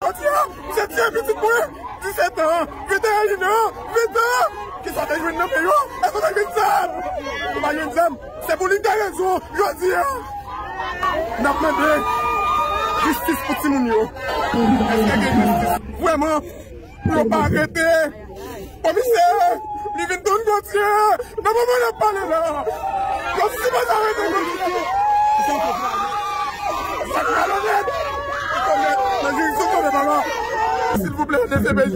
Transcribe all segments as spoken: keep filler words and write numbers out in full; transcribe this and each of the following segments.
Jodi a, misye tiye pitit mwen, disèt an, venteyen an, vent an. Kisa w te jwenn nan men yo? Èske w te jwenn zam? Ou pa jwenn zam. Se pou li te gen rezon, jodi a. N ap mande jistis pou timoun yo. Èske gen jistis vrèman pou yo pa arete komisè Livington Gauthier? Nan moman n ap pale la, yo sipoze arete komisè. Sa k malonèt, malonèt nan jiridiksyon kote papa. Silvouplè, D C P J,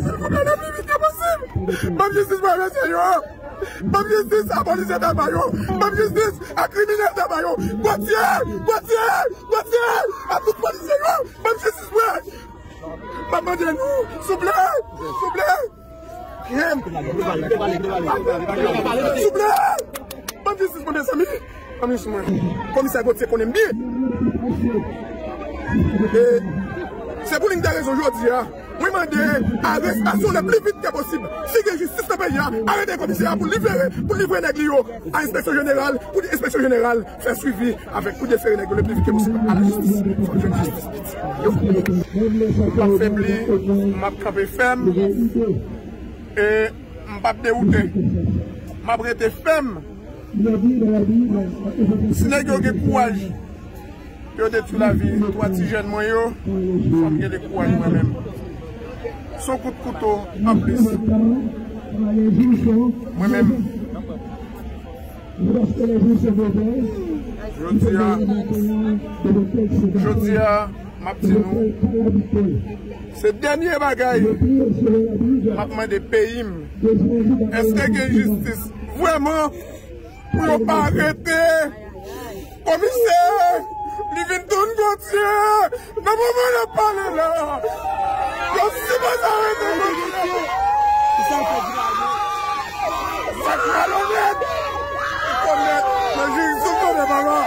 silvouplè, nan pli vit ke posib. Ban m jistis pou mesye yo. Ban m jistis a polisye taba yo. Ban m jistis a kriminèl taba yo. Gauthier, Gauthier, Gauthier, a tout polisye yo. Ban m jistis, frè. M ap mande nou, souple, souple. Souple. Ban m jistis mwen, mezanmi. Ban m jistis mwen. Komisè Gauthier konnen m byen. E se pou li m te rezon jodi a. Mwen mande arestasyon le pli vit ke posib. Si gen jistis nan peyi a, arete komisè a pou libere, pou livre nèg li yo a enspeksyon jeneral, pou enspeksyon jeneral fè swivi avèk pou defere nèg yo le pli vit ke posib a la jistis. Fòk jwenn jistis. Yo. M p ap febli, m ap kanpe fèm, e m p ap dewoute. M ap rete fèm. Si nèg yo gen kouraj pou yo detwi lavi twa ti jèn mwen yo, fò m gen de kouraj mwen menm. Se yon kout kouto anplis. Mwen menm, jodi a, jodi a, m ap di nou, se dènye bagay m ap mande peyi m. Èske gen jistis vrèman pou yo pa arete komisè Livington Gauthier? Nan moman n ap pale la, yo sipoze arete komisè. Sa k malonèt, komèt nan jiridiksyon kote papa.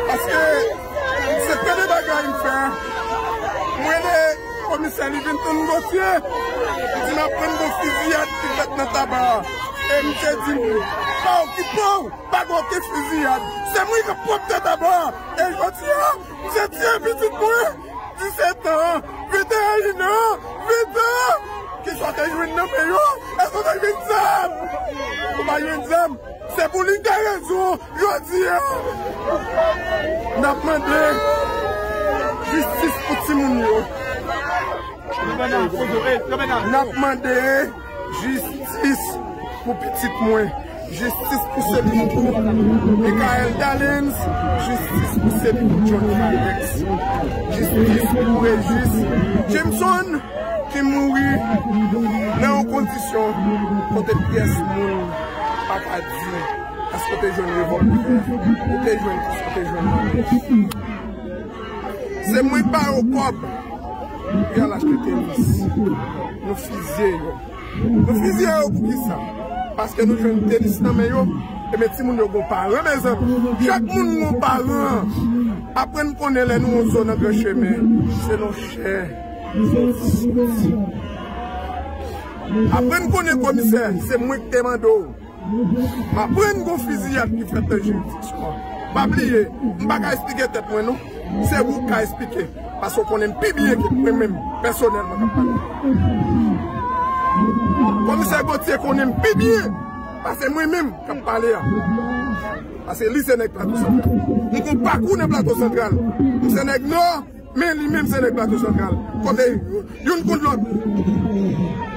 Paske se pede bagay m fè. Mwen de Komisè Livington Gauthier, li di m aprann gon fiziyad ki fèt nan Taba. E misye di m, pa okipe w, pa gen okenn fiziyad. Se mwen k ap pwòpte Taba. E jodi a, misye tiye pitit mwen, disèt an, venteyen an, vent an. Kisa w te jwenn nan men yo? Èske w te jwenn zam? Ou pa jwenn zam? Se pou li te rezon, jodi a. N ap mande jistis pou timoun yo. N ap mande jistis pou pitit mwen. Jistis pou Selikou Michael Dalens. Jistis pou Selikou John Alex. Jistis pou Regis Jameson ki mouri nan yon kondisyon kote pyès moun pa ka di èske w te jwenn revòlvè, ou te jwenn, èske w te jwenn nan men. Se mwen k ba yo kòb pou y al achte tenis. Nou fizye yo. Nou fizye yo pou kisa? Paske nou jwenn tenis nan men yo. Ebyen, timoun yo gon paran, mezanmi. Chak moun gon paran. Aprann konnen lè nou yon zòn nan gran chemen, se nan chè. Aprann konnen komisè, se mwen ki te mande w. M aprann gon fiziyad ki fèt nan jiridiksyon an. Pa bliye, m pa ka esplike tèt mwen non. Se ou k ka esplike. Paske w konnen m pi byen ke mwen menm, pèsonèlman k ap pale. Komisè Gauthier konnen m pi byen pase mwen menm k ap pale a. Paske li se nèg Plato Santral. M gon pakou nan Plato Santral. M se nèg Nò, men li menm se nèg Plato Santral. Kote youn konn lòt.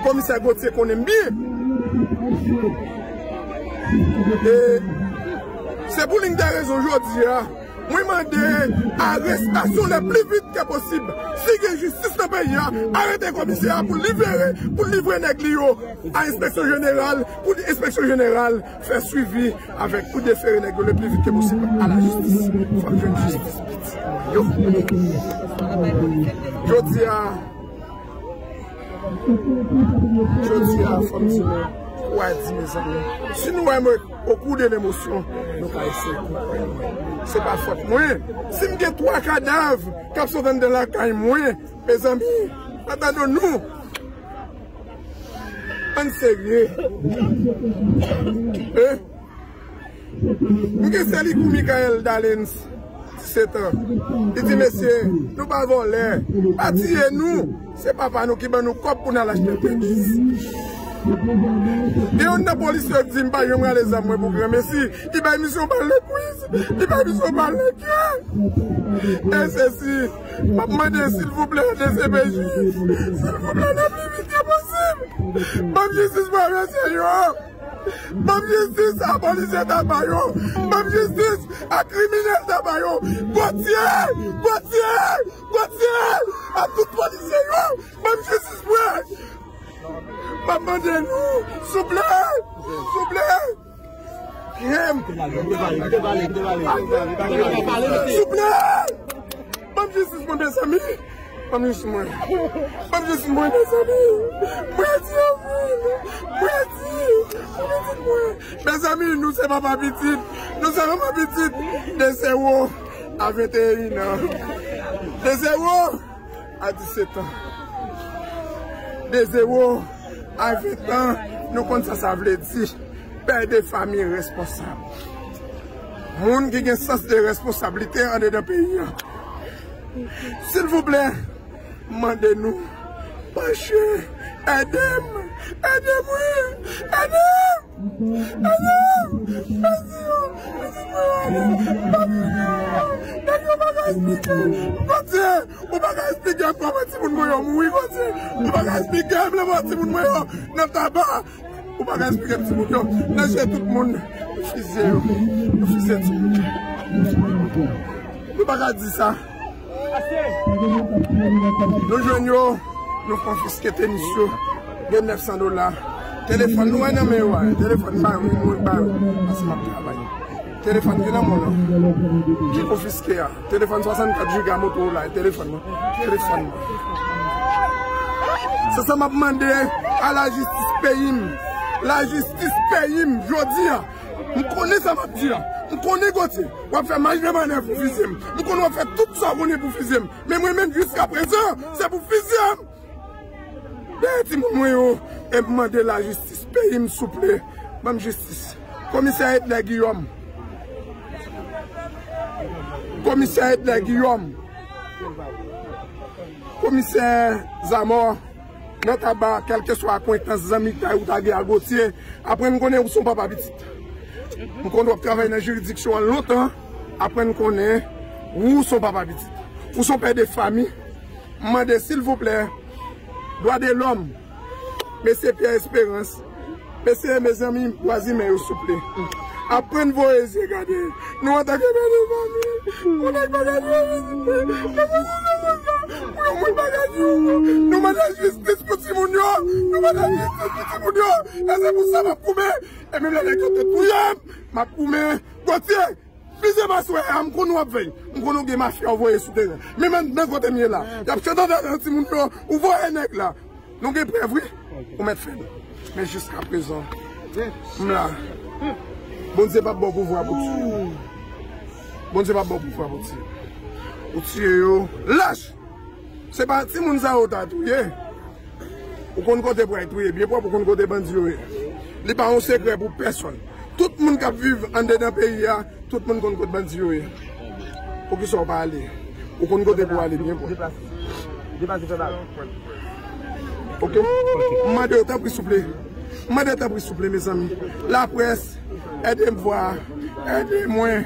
Komisè Gauthier konnen m byen. E se pou li m te rezon jodi a. Mwen mande arestasyon le pli vit ke posib. Si gen jistis nan peyi a, arete komisè a pou libere, pou livre nèg li yo a enspeksyon jeneral, pou enspeksyon jeneral fè swivi avèk pou defere nèg yo le pli vit ke posib a la jistis. Fòk jwenn jistis pitit mwen yo. Jodi a, jodi a, fò m di nou, ou a di, mezanmi. Si nou wè mwen au cours de l'émotion, nou ka eseye konprann mwen. Se pa fòt mwen. Si m gen twa kadav k ap sot anndan lakay mwen, mezanmi, atandon nou. Ann serye. Eh? M gen Selikou Michael Dalens, Setan. Li di, "Mesye, nou pa vòlè, pa tiye nou. Se papa nou ki ban nou kòb pou n al achte tèt." Gen youn nan polisye yo di, "M pa janm rale zam mwen pou granmesi." Li bay misye yon bal nan kwis, li bay misye yon bal nan kè. E sesi, m ap mande silvouplè, D C P J, silvouplè, nan pli vit ke posib. Ban m jistis pou mesye yo. Ban m jistis a polisye Tabayon. Ban m jistis a kriminèl Tabayon. Gotye! Gotye! Gotye! A tout polisye yo! Ban m jistis pou yo! M ap mande nou, souple! Souple! Kèm! Souple! Ban m jistis mwen, mezanmi. Ban m jistis mwen. Ban m jistis mwen, mezanmi. Mwen di anpil. Mwen di. Mwen di mwen. Mezanmi, nou se papa pitit. Nou se manman pitit. De zewo a venteyen an. De zewo a disetan. De zewo a venteyen an. Nou konn sa sa vle di. Pè de fanmi responsab. Moun ki gen sans de responsablite andedan peyi an. Silvouplè, m mande nou, panche, ede m, ede m, wi, ede m, ede m, ede m, ede m, ede m, nèg yo pa ka esplike, Gotye, ou pa ka esplike m kòman timoun mwen yo mouri, Gotye, ou pa ka esplike m lè timoun mwen yo nan taba. Ou pa ka esplike m timoun yo nan je tout moun. Nou fizye yo. Nou fizye timoun yo. Nou pa ka di sa. Nou jwenn yo, nou konfiske tenis yo de nèf san dola. Telefòn nou wè nan men yo a. Telefòn pa yo, mwen ba yo. Paske m ap travay. Telefòn ki nan men w lan, ki konfiske a. Telefòn swasannkat jiga Motorola, e telefòn mwen. Telefòn mwen. Se sa m ap mande a lajistis peyi m. Lajistis peyi m, jodi a. M konnen sa m ap di a. M konnen Gotye. W ap fè maj de manèv pou fizye m. M konnen w ap fè tout sa w konnen pou fizye m. Men mwen menm, jiska prezan, se pou fizye m. Dèyè timoun mwen yo, e m mande lajistis peyi m, souple. Ban m jistis. Komisè Edner Guillaume. Komisè Edner Guillaume. Komisè Zamò, nan taba, kèlkeswa akwentans, zanmitay ou ta gen a Gotye, aprann konnen ou se yon papa pitit. M konnen w ap travay nan jiridiksyon an lontan, aprann konnen ou se yon papa pitit. Ou se yon pè de fanmi. M mande, silvouplè, dwa de lòm, mesye Pierre Espérance, mesye, mezanmi, dwa imen yo, souple. Aprann voye zye gade. Nou antanke pè de fanmi, pou nèg pa ka di yo vizite, pou yon moun pa ka di yo. Nou mande jistis pou timoun yo. Nou mande jistis pou timoun yo. E se pou sa m ap koumen. E menm lè nèg yo te touye m, m ap koumen. Gotye, fizye m aswè a, m konn w ap vèy. M konn ou gen mafya ou voye sou teren. Men, men, men kote m ye la. Y ap chante avèk timoun yo, ou voye nèg la. Nou gen prèv, wi. Ou mèt fè l. Men jiska prezan, m la. Bondye p ap ba w pouvwa pou tiye. Bondye p ap ba w pouvwa pou tiye. Ou tiye yo lach. Se pa timoun sa yo ta touye. Ou konn kote pou al touye byen pwòp, ou konn kote bandi yo ye. Li pa yon sekrè pou pèsonn. Tout moun k ap viv andedan peyi a, tout moun konn kote bandi yo ye. Poukisa w pa ale? Ou konn kote pou ale byen pwòp. Ok? M mande w tanpri souple. M mande w tanpri souple, mezanmi. Laprès, ede m vwa, ede mwen,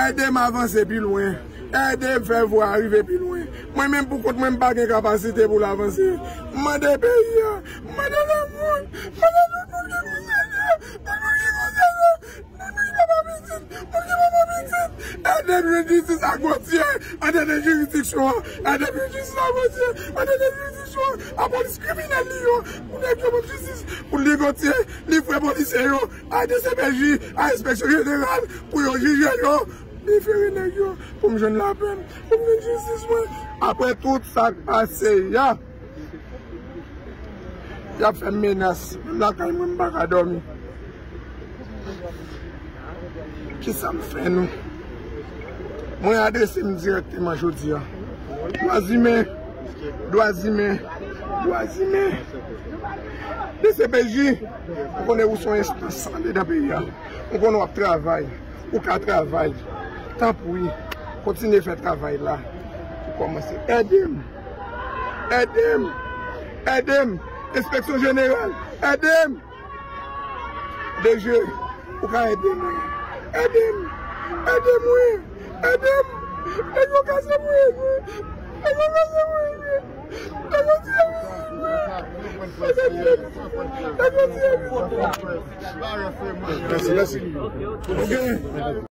ede m avanse pi lwen. Ede m fè vwa a rive pi lwen. Mwen menm pou kont mwen, m pa gen kapasite pou l avanse. M mande peyi a, m mande lèmonn, m mande tout moun ki konsène, tout moun ki konsène, moun ki papa pitit, moun ki manman pitit. Ede m jwenn jistis a Gotye, andedan jiridiksyon an. Ede m jwenn jistis a Gotye, andedan jiridiksyon an. A polis kriminèl li yo, pou nèg yo ban m jistis, pou li Gotye, li frè polisye yo, a D C P J, a enspeksyon jeneral, pou yo jije yo. Libere nèg yo pou m jwenn lapè m, pou m jwenn jistis mwen. Apre tout sa k pase a, y ap fè m menas. Menm lakay mwen, m pa ka dòmi. Kisa m fè nou? Mwen adrese m dirèkteman jodi a. Dwa imen, dwa imen, dwa imen. D C P J, ou konnen ou se yon enstans andedan peyi a. Ou konnen w ap travay. Ou ka travay. Tanpri. Kontinye fè travay la pou kòmanse. Ede m! Ede m! Ede m! Enspeksyon Jeneral, ede m! D G, ou ka ede mwen. Ede m! Ede m, wi! Ede m! Nèg yo kase mwen, wi! Nèg yo kase mwen, wi! Nèg yo tiye mwen, wi! Nèg yo tiye mwen, wi! Nèg yo tiye mwen, wi! Mèsi, mèsi.